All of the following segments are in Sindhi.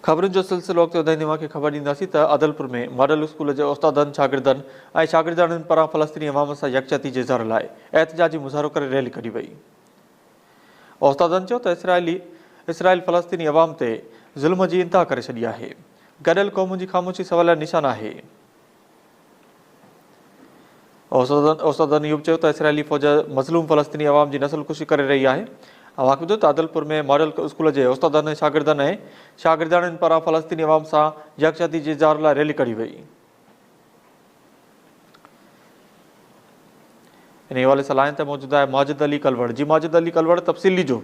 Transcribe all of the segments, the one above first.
خبرن جو سلسلو اڳتي وڌائيندي اوهان کي خبر ڏينداسين ته عادلپور ۾ ماڊل اسڪول جي استادن، شاگردن ۽ شاگردياڻين پاران فلسطيني عوام سان يڪجهتي جي اظهار لاء احتجاجي مظاهرو ڪري ريلي ڪڍي وئي. استادن چيو ته اسرائيلي اسرائيل فلسطيني عوام تي ظلم جي انتها ڪري ڇڏي آهي. گڏيل قومن جي خاموشي سواليه نشان آهي. استادن اهو به چيو ته اسرائيلي فوج مظلوم فلسطيني عوام جي نسل ڪشي ڪري رهي آهي. اوهان کي ٻڌايو ته عادلپور ۾ ماڊل اسڪول جي استادن، شاگردن ۽ شاگردياڻين پاران فلسطيني عوام سان يڪجهتي جي اظهار لاء ريلي ڪڍي وئي. انهي حوالي سان لائين تي موجود آهي ماجد علي ڪلوڙ. جي ماجد علي ڪلوڙ تفصيل ڏجو.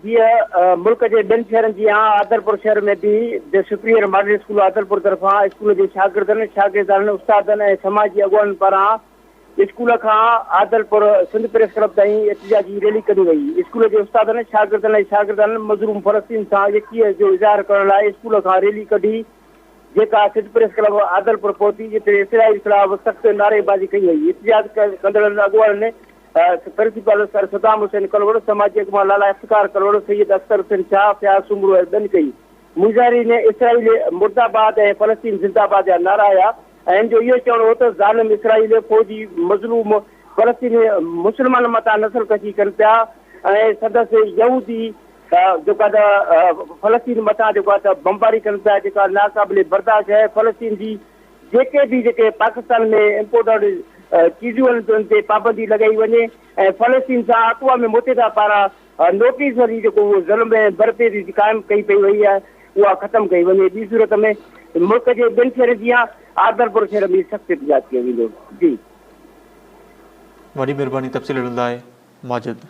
جيئن ملڪ جي ٻين شهرن جيان عادلپور شهر ۾ به the superior model school Adilpur طرفان اسڪول جي شاگردن، شاگردياڻين، استادن ۽ سماجي اڳواڻن پاران اسڪول کان عادلپور سنڌ پريس ڪلب تائين احتجاجي ريلي ڪڍي وئي. اسڪول جي استادن، شاگردن ۽ شاگردياڻين مظلوم فلسطين سان يڪجهتي جو اظهار ڪرڻ لاء اسڪول کان ريلي ڪڍي جيڪا سنڌ پريس ڪلب عادلپور پهتي جتي اسرائيل خلاف سخت نعريبازي ڪئي وئي. احتجاج ڪندڙن اڳواڻن پرنسپال سر صدام حسين ڪلهوڙو، سماجي اڳواڻ لالا افتخار ڪلهوڙو، سيد اختر حسين شاهه، فياض سومرو ۽ ٻين ڪئي. مظاهرين اسرائيل مرده باد ۽ فلسطين زنده باد جا نعرا هنيا ۽ هن جو اهو چوڻ هو ته ظالم اسرائيل فوجي مظلوم فلسطيني مسلمانن مٿان نسل ڪشي ڪن پيا ۽ سندس يهودي جيڪا ته فلسطين مٿان جيڪا ته بمباري ڪن پيا جيڪا ناقابل برداشت آهي فلسطين جي جيڪي به جيڪي پاڪستان ۾ امپورٽڊ چيزون آهن انهن تي پابندي لڳائي وڃي ۽ فلسطين سان اقوام متحده پاران نوٽيس وٺي جيڪو اهو ظلم ۽ بربريت قائم ڪئي پئي وئي آهي اها ختم ڪئي وڃي ٻي صورت ۾ ملڪ جي ٻين شهرن جيان آدرپور شهر ۾ سخت احتجاج ڪيو ويندو جي. وڏي مھرباني تفصيل ڏيڻ لاء ماجد.